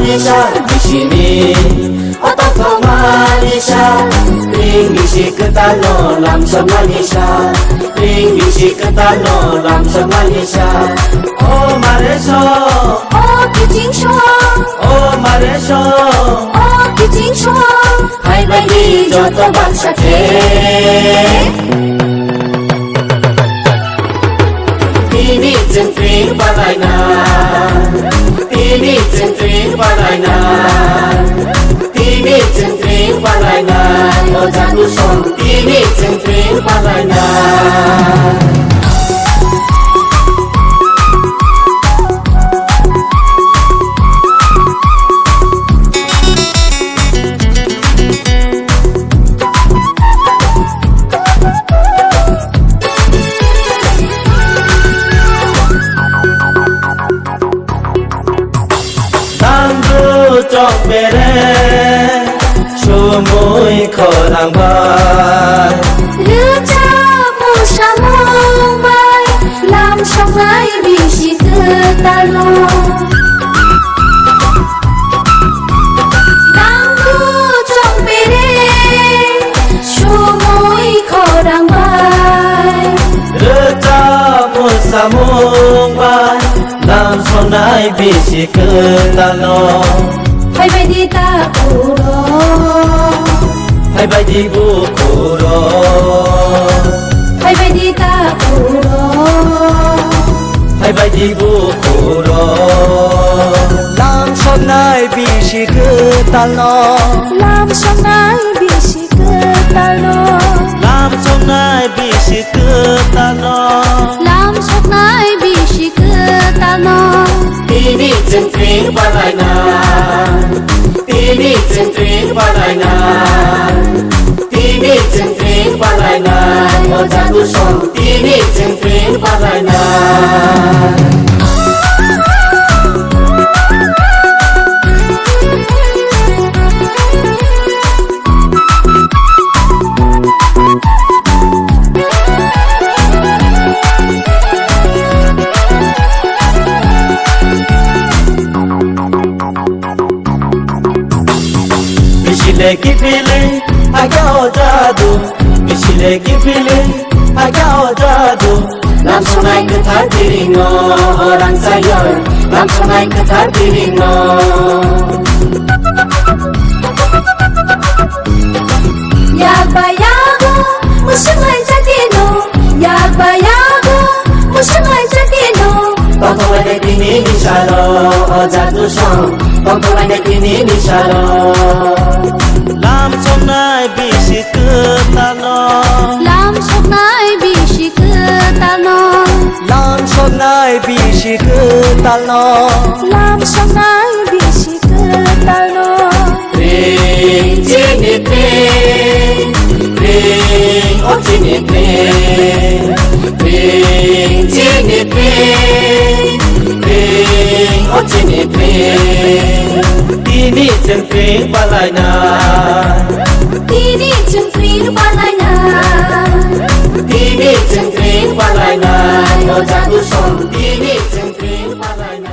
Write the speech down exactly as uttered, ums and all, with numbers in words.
Manisa, bisini, oto manisa, ring bisi kwtalno lamsok manisa, ring bisi kwtalno lamsok manisa. O mare so, o kiching so, o mare so, o kiching so. Hai bai di joto bangsa khe. Tini chwng twi palaina, tini chwng twi palaina, tini chwng twi palaina, o jadu song tini chwng twi palaina. Nangbu chokbere sumui khorang bai. Rwchapmung samung bai lam songnai bisi kwtalno. Nangbu chokbere sumui khorang bai. Rwchapmung samung bai lam songnai bisi kwtalno. Phaibai di ta kuro. Phaibai di bu kuro. Phaibai di ta kuro. Phaibai di bu kuro. Lam songnai bisi kwtalno. Lam songnai bisi kwtalno. Lam songnai bisi kwtalno. Lam songnai bisi kwtalno. Tini chwng twi palaina. Tini chwng twi palaina. Tini chwng twi palaina. O jadu song tini chwng twi palaina. Bisile kipile aga o jadu, bisile kipile aga o jadu. Lam songnai kwthar biringno orang sayo, lam songnai kwthar biringno. Yakba yago, musuklai jatino, yakba yago, musuklai jatino. Tongthoklai de tini nisalo, o jadu song, tongthoklai de tini nisalo. Lam songnai bisi kwtalno. Lam songnai bisi kwtalno. Lam songnai bisi kwtalno. Lam songnai bisi kwtalno. Ring chini ring, ring o chini ring, ring chini ring, ring o chini ring. Tini chwng twi palaina. Tini chwng twi palaina. Tini chwng twi palaina. O jadu song tini chwng twi palaina.